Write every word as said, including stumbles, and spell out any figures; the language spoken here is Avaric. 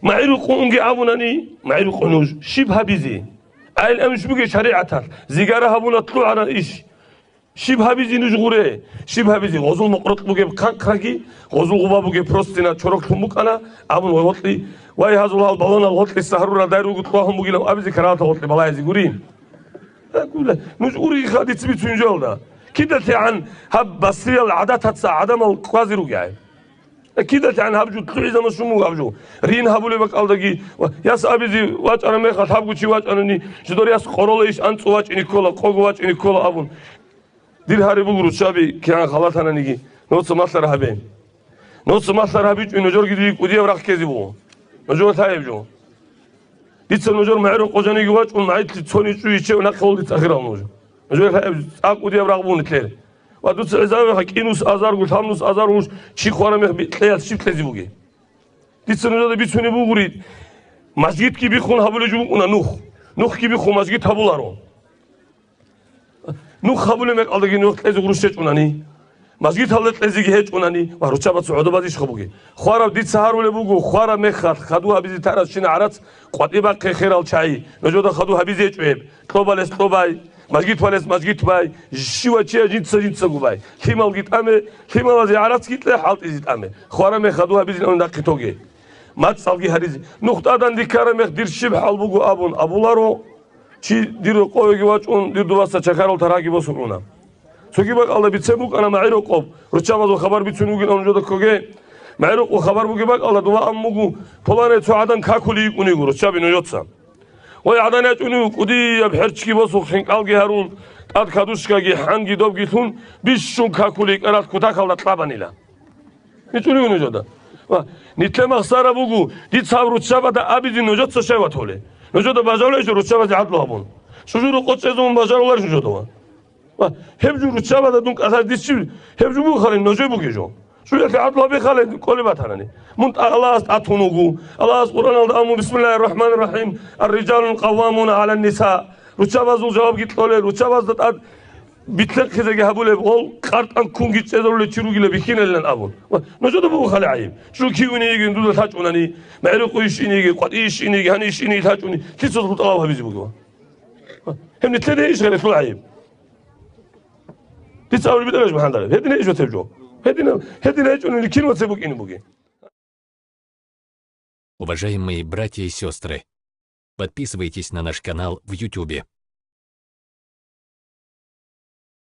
МагӀирукъунги абунани, магӀирукъу нуж, щиб гьабизе? Ай, амш бугей шаригӀаталъ, зигара гьабуна лъугӀана иш. Щиб гьабизе нуж гъуре? Щиб гьабизе? Гъозул мукърукь бугеб хъанкъраги, гъозул гъуба бугеб простина чороклъун букӀана, абун гъой гъоркье, вай, гьазул гьал балонал гъоркьиса гьарурал дайругу кьвагьун бугилан абизе карагьатал гъоркье балагьизе гури. Нуж уригьиха дица бицунжалда. КидалъегӀан гьаб басриял гӀадатаца гӀадамал кӀвазе ругехӀе. КидалъегӀан гьаб жо лъугӀизаман шумуг гьаб жо. Рин гьабулеб бакӀалдаги, ва яс абизе вачӀараб мехалъ гьабгу чи вачӀанани, жидор яс къоролайищ анцӀу вачӀине ккола, къого вачӀине ккола абун. Дир гьари буго руччаби кигӀан халатананиги, ноца малъара гьабе. Ноца малъара гьабичӀо, нужерги дие кӀудияб рахъ ккезе буго. Нужер лъаяб жо. Дица нужер магӀирукъу жаниги вачӀун, магӀитлъи цони чӀуй чев нахъе гьолдица ахирал нуж. Нужер лъаяб цӀакъ кӀудияб рагъ буго нилъер. Ва дуца гӀезавеха кӀинус азаргу, лъабнус азаргу чи хвара мех би-, кьеялъ щиб кьезе бугеб? Дица нужеда бицунеб бугури, мажгитги биххун гьабулеб жо букӀуна нух. Нухги биххун мажгит гьабуларо. Нух гьабулеб мекъалдаги нух кьезе гъурущ гьечӀунани, мажгиталда кьезеги гьечӀунани ва руччабаца гӀодобазищха бугеб? Хвараб дица гьарулеб буго, хвараб мехалъ хаду гьабизе тарасщина гӀарац къватӀиб бахъе херал чагӀи, нужеда хаду гьабизе гьечӀо гьеб. Кьобалес кьобай, мажгитвалес мажгитбай, щивав чияс жинца-жинцаго бай. Лъималги тӀаме, лъималазе гӀарацги кье, хӀалтӀизе тӀаме. Хвараб мех хаду гьабизин нахъе тоге. МацӀалги гьаризе. Нух тӀадан диккараб мех дир щиб хӀал буго абун абуларо, чи дир рокъовеги вачӀун, дир дубасда чакарал таргьаги босун уна. Цоги бакӀалда бицен букӀана магӀирукъоб, руччабазул хабар бицун вугин нужеда ккоге. МагӀирукъо хабар бугеб бакӀалда дова ан буго, пуланай цо гӀадан какулей йикӀун йиго руччаби нужеца. Гъой гӀадан ячӀунев кӀудияб хӀерчги босун, хинкӀалги гьарун, тӀад кадушкаги, хӀанги добги лъун, бищун какулей кӀарал кутакалда кьабанила. МичӀулев нужеда. Ва нилъер махсара буго, дица гьаб руччабада абизе нужеца щай ватуле? Нужеда бажарулищ руччабазе гӀадлу гьабун? Чужуро къочӀезун бажаруларищ нужеда ва? Ва гьеб жо руччабада дун кӀалъар дис чи, гьеб жо бугехъали нужее бугеб жо. Чуялъе гӀадлу гьабехъали кӀолеб батанани. Мун тӀа-, Аллагьас тӀатун вуго. Аллагьас Къуръаналда аму: «Бисмиллагьир рахӀманир рахӀим. Ар-рижалу къаввамуна гӀалан ниса». Руччабазул жавабги кьолел, руччабазда тӀад битлъехъизеги гьабулеб, гъол къартӀан ккунги чӀезарулев чи ругилан бихьинилан абун. Ва нужеда бугехъали гӀайиб. Жо кивине йигин дуда лъачӀунани, магӀирукъуйищ иниги, къватӀийищ иниги, гьанийищ иниги лъачӀуни, лъицазул тӀалаб гьабизе бугеб? Гьеб нилъеде иш гъерелъул гӀайиб. Дица абулеб битӀараш, МухӀаммад, гьедин иш вацеб жо. Гьедин, гьедин гьечӀони кин вацеб букӀине бугеб? Уважаемые братья и сестры, подписывайтесь на наш канал в Ютубе.